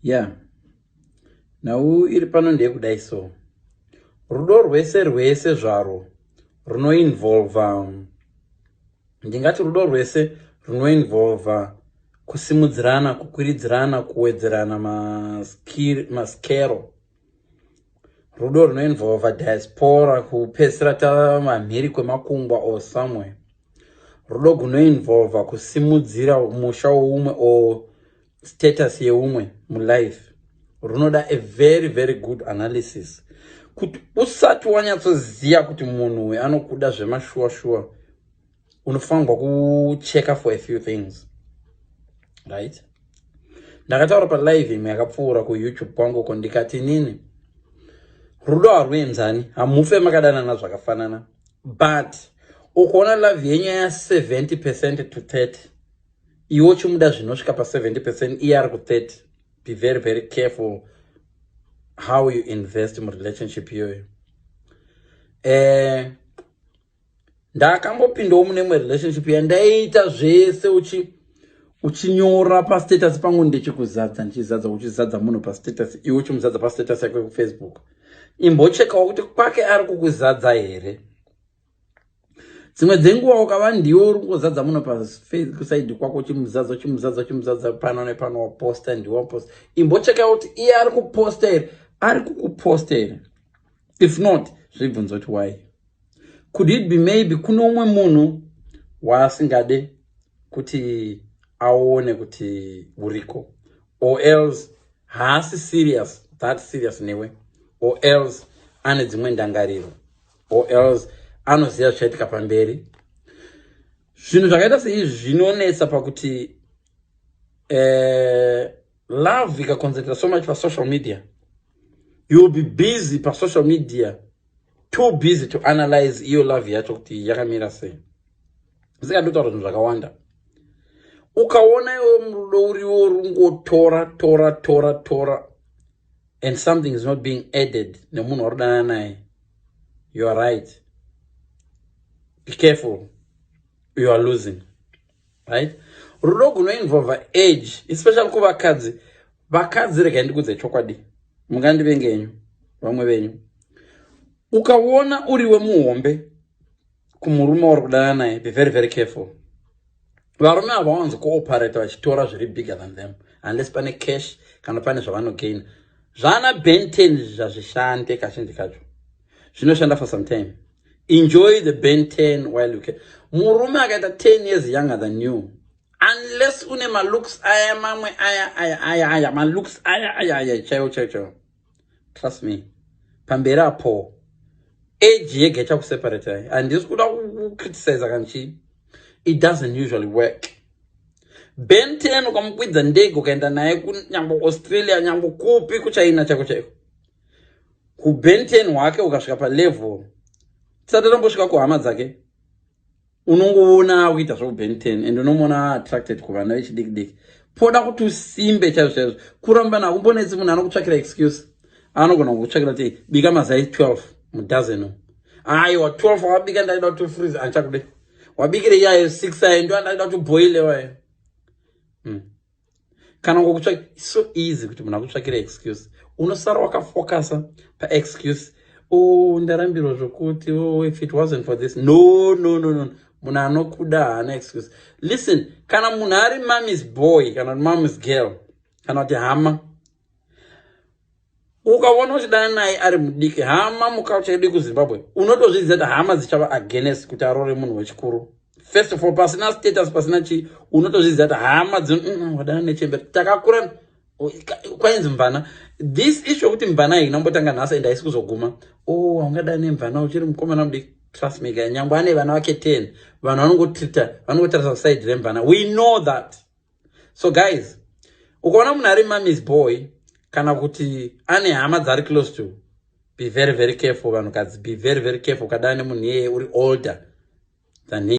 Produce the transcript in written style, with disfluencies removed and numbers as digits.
Ya, nhau iri pano ndeyekudai. So rudo rwese rwese zvarwo runoinvolva, ndingati rudo rwese runoinvolva kusimudzirana, kukwiridzirana, kuwedzerana maskero. Rudo runoinvolva diaspora, kupedzisira tava mamhiri kwemakungwa or somewhere. Rudo gunoinvolva kusimudzira musha woumwe or status yeumwe mulife. Runoda a very, very good analysis kuti usati wanyatsoziva kuti munhu uyu anokuda zvemashuwa shuwa. Unofanirwa kucheka for a few things, right? Ndakataura palive imwe yakapfuura kuYouTube kwangu uko, ndikati nini rudo haruenzani, hamufe makadanana zvakafanana. But ukaona love yenyu ya70% to 30, iwe uchimuda zvinosvika pa70%, iye ari ku30, be very, very careful how you invest murelationship iyoyo. Ndakambopindawo mune imwe relationship yandaiita zvese uchinyora pastatus pangu, ndechikuzadza, ndichizadza, uchizadza munhu pastatus, iwe uchimuzadza pastatus yako yekuFacebook. Imbochekawo kuti kwake ari kukuzadza here. Dzimwe dzenguva ukava ndiwe uri kungozadza munhu paside kwako, uchimuzadza, uchimuzadza, uchimuzadza pano nepano, waposta, ndiwe waposta, imbocheka kuti iye ari kuposta here, ari kukuposta here. If not, zvibvunza kuti why. Could it be maybe kune umwe munhu waasingade kuti aone kuti uriko, or else haasi serious, that serious newe, or else ane dzimwe ndangariro, or else anoziva zvichaitika pamberi? Zvinhu zvakaita seizvi zvinonetsa pakuti love ikaconcentrate so much pasocial media, you will be busy pasocial media, too busy to analyze iyo love yacho kuti yakamira sei. Ndisingandotaura zvinhu zvakawanda, ukaona iwe murudo uriwo rungotora, tora, tora, tora and something is not being added nemunhu warudanana naye, you are right, be careful, you are losing, right? Rudo gunoinvolva age, especially kuvakadzi. Vakadzi, regai ndikudze chokwadi, mungandivengenyu vamwe venyu. Ukaona uriwe muhombe kumurume wauri kudanana naye, be very, very careful. Varume havawanzi kuoperate vachitora zviri bigger than them unless pane cash kana pane zvavanogaina. Zvana Ben 10 zvazvishande kazhinji kacho, zvinoshanda for some time. Enjoy the Ben 10 while you can. Murume akaita 10 years younger than you, unless une malooks aya mamwe aya aya aya aya, malooks aya aya aya chaiwo chaiwo chaiwo, trust me, pamberi apo age yega ichakuseparate. Handisi kuda kucriticize kana chii, it doesn't usually work. Ben 10 ukamukwidza ndege ukaenda naye kunyangwe Australia, nyangwe kupi, kuChina chaiko chaiko, kuBen 10 hwake ukasvika palevel tisati tombosvika kuhama dzake, unongoona akuita zvekuBen 10 and unomuona attracted kuvana vechidiki diki. Poda kuti usimbe chaizvo chaizvo. Kuramba hakumbonetsi. Munhu anokutsvakira excuse, anogona kukutsvakira kuti bika mazai 12 mudozen. Aiwa, 12 wabika, ndaida kuti freeze, andichakude. Wabikire iyayo 6 ayo, ndo andaida kuti boile wayo. Kana ngokutsvaka, so easy kuti munhu akutsvakira excuse. Unosara wakafocusa paexcuse. Oh, ndarambirwa zvokuti, oh, if it wasn't for this. No, no, no, no, munhu anokuda haana excuse. Listen, kana munhu ari mommy's boy kana kuti mommy's girl kana kuti hama, ukaona uchidana naye ari mudiki, hama mukauchaidi kuZimbabwe, unotozviziva kuti hama dzichava against kuti arore munhu wechikuru. First of all, pasina status, pasina chii, unotozviziva kuti hama wadana nechembere. Takakura kwainzi mvana. This issue yekuti mvana iyi inombotanga nhasi and haisi kuzoguma. Oh, haungadani nemvana uchiri mukomana mudiki. Trust me, nyangwe ane vana vake 10, vanhu vanongotrita, vanongotarisa side remvana. We know that. So guys, ukaona munhu ari mommy's boy kana kuti ane hama dzari close to, be very, very careful. Vanhukadzi, be very, very careful. Ukadana nemunhu iyeye uri older than he.